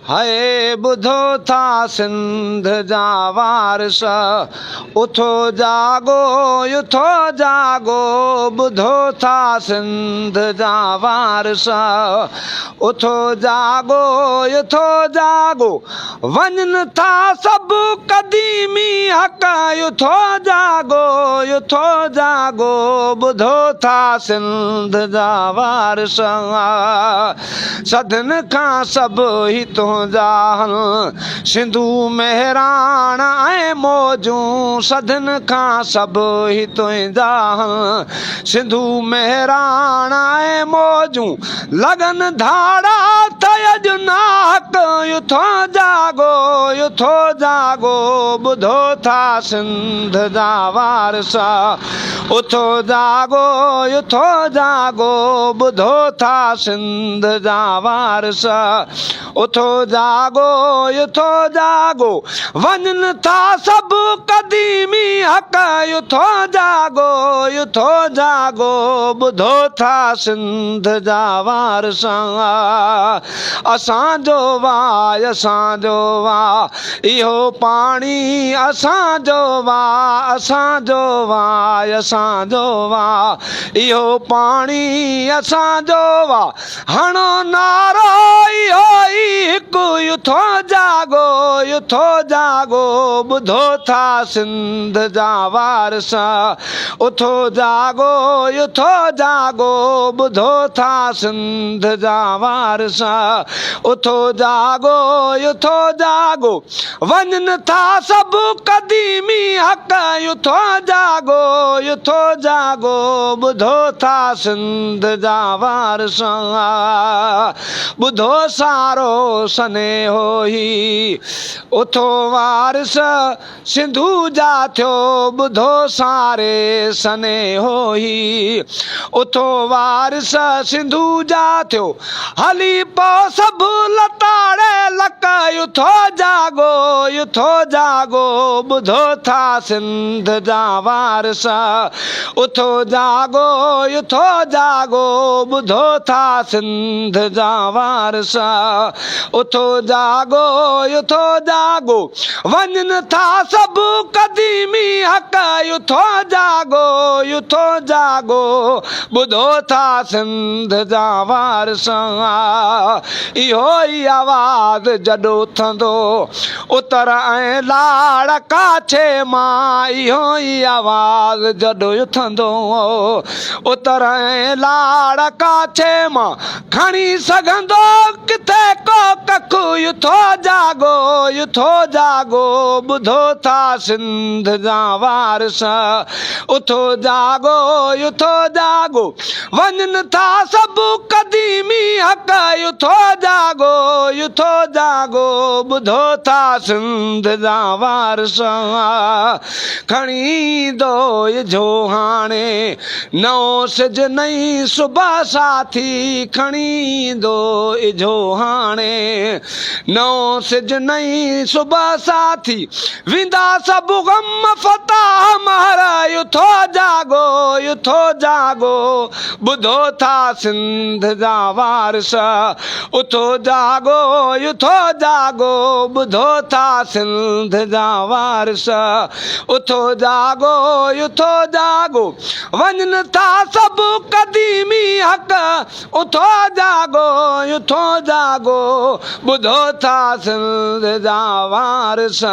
هي ٻڌو ٿا سنڌ جا وارث، اٿو جاڳو اٿو جاڳو، ٻڌو ٿا سنڌ جا وارث، اٿو جاڳو اٿو جاڳو، وڃن ٿا سڀ قديمي حق، اٿو جاڳو اٿو جاڳو، ٻڌو ٿا سنڌ جا وارث. صدين کان سڀ هي تنهنجا هن، سنڌو مهراڻ ۽ موجون، صدين کان سڀ هي تنهنجا هن، سنڌو مهراڻ ۽ موجون، لڳن ڌاڙا ٿئي اڄ ناحق، اٿو جاڳو اٿو جاڳو، ٻڌو ٿا سنڌ جا وارث. اٿو جاڳو اٿو جاڳو ٻڌو ٿا سنڌ جا وارث اٿو جاڳو اٿو جاڳو وڃن ٿا سڀ قديمي حق اٿو جاڳو اٿو جاڳو ٻڌو ٿا سنڌ جا وارث اسان جو واء اسان جو واء اهو پاڻي اسان جو واء اسان جو واء اسان جو واء اهو پاڻي اسان جو واء هڻو نعرو اهو ئي هڪ اٿو جاڳو اٿو جاڳو ٻڌو ٿا سنڌ جا وارث اٿو جاڳو اٿو جاڳو ٻڌو ٿا سنڌ جا وارث اٿو جاڳو اٿو جاڳو وڃن ٿا سڀ قديمي حق اٿو جاڳو اٿو جاڳو ٻڌو ٿا سنڌ جا وارث ٻڌو سارو سنيهو هي اٿو وارث سنڌو جا ٿيو ٻڌو ساري سنيهو هي اٿو وارث سنڌو جا ٿيو هلي پئو سڀ لتاڙي لڪ اٿو جاڳو اٿو جاڳو ٻڌو ٿا سنڌ جا وارث اٿو جاڳو اٿو جاڳو ٻڌو ٿا سنڌ جا وارث اٿو جاڳو اٿو جاڳو وڃن ٿا سڀ قديمي حق اٿو جاڳو اٿو جاڳو ٻڌو ٿا سنڌ جا وارث اهو ئي آواز جڏ اٿندو اتر ۽ لاڙ ڪاڇي مان اهو ئي آواز جڏ اٿندو اتر ۽ لاڙ ڪاڇي مان کڻي سگهندو ڪٿي ڪو ڪک اٿو جاڳو اٿو جاڳو ٻڌو ٿا سنڌ جا وارث اٿو جاڳو اٿو جاڳو وڃن ٿا سڀ قديمي حق اٿو جاڳو اٿو جاڳو ٻڌو ٿا سنڌ جا وارث کڻي ايندو اجهو هاڻي نئون سج نئين صبح ساٿي کڻي ايندو اجهو هاڻي نئون سج نئين صبح ساٿي ويندا سڀ غم فتاح مهر اٿو جاڳو اٿو جاڳو ٻڌو ٿا سنڌ جا وارث اٿو جاڳو اٿو جاڳو ٻڌو ٿا سنڌ جا وارث اٿو جاڳو اٿو جاڳو وڃن ٿا سڀ قديمي حق اٿو جاڳو اٿو جاڳو ٻڌو ٿا سنڌ جا وارث.